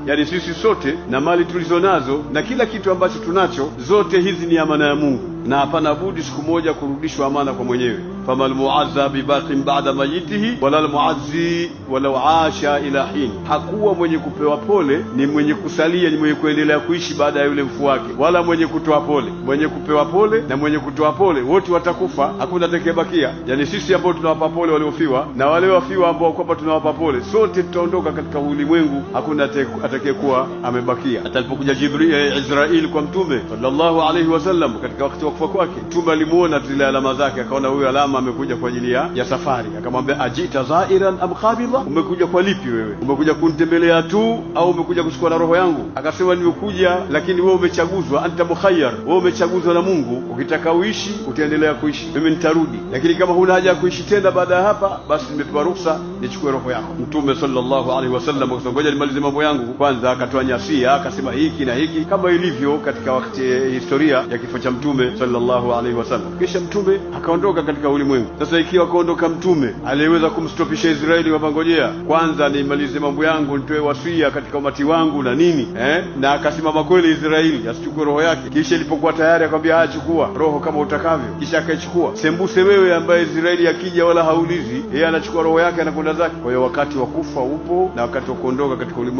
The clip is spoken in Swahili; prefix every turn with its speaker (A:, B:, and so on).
A: Yani sisi sote na mali tulizonazo na kila kitu ambacho tunacho, zote hizi ni amana ya Mungu, na hapana budi siku moja kurudishwa amana kwa mwenyewe. Fama almuazza bibaqin ba'da mayitihi wala almuazzi walau asha ila hin, hakuwa mwenye kupewa pole ni mwenye kusalia, ni mwenye kuendelea kuishi baada ya yule mfu wake, wala mwenye kutoa pole. Mwenye kupewa pole na mwenye kutoa pole wote watakufa, hakuna atakayebakia. Yani sisi ambao tunawapa pole waliofiwa na wale wafiwa ambao kwamba tunawapa pole, sote tutaondoka katika ulimwengu, hakuna atakayekuwa amebakia. Hata alipokuja Jibril Israil kwa Mtume sallallahu alaihi wasallam katika wakati wa kufa kwake, Mtume alimuona zile alama zake, akaona huyu alama amekuja kwa ajili ya safari. Akamwambia, ajita zairan am qabida, umekuja kwa lipi wewe? Umekuja kunitembelea tu au umekuja kuchukua na roho yangu? Akasema, nimekuja, lakini wewe umechaguzwa, anta mukhayyar, wewe umechaguzwa na Mungu, ukitaka uishi utaendelea kuishi, mimi nitarudi, lakini kama huna haja ya kuishi tena baada ya hapa, basi nimepewa ruhusa nichukue roho yako. Mtume sallallahu alaihi wasallam akasema, ngoja nimalize mambo yangu kwanza. Akatoa nyasia, akasema hiki na hiki, kama ilivyo katika wakati historia ya kifo cha Mtume sallallahu alaihi wasallam. Kisha Mtume akaondoka katika ulimwengu. Sasa ikiwa kaondoka Mtume aliyeweza kumstopisha Israeli kwamba ngojea kwanza nimalize mambo yangu, nitoe wasia katika umati wangu na nini, na akasimama kweli Israeli asichukue roho yake. Kisha ilipokuwa tayari akamwambia, haya, chukua roho kama utakavyo. Kisha akaichukua. Sembuse wewe ambaye Israeli akija wala haulizi, yeye anachukua roho yake anakwenda zake. Kwa hiyo wakati wa kufa upo na wakati wa kuondoka katika ulimwengu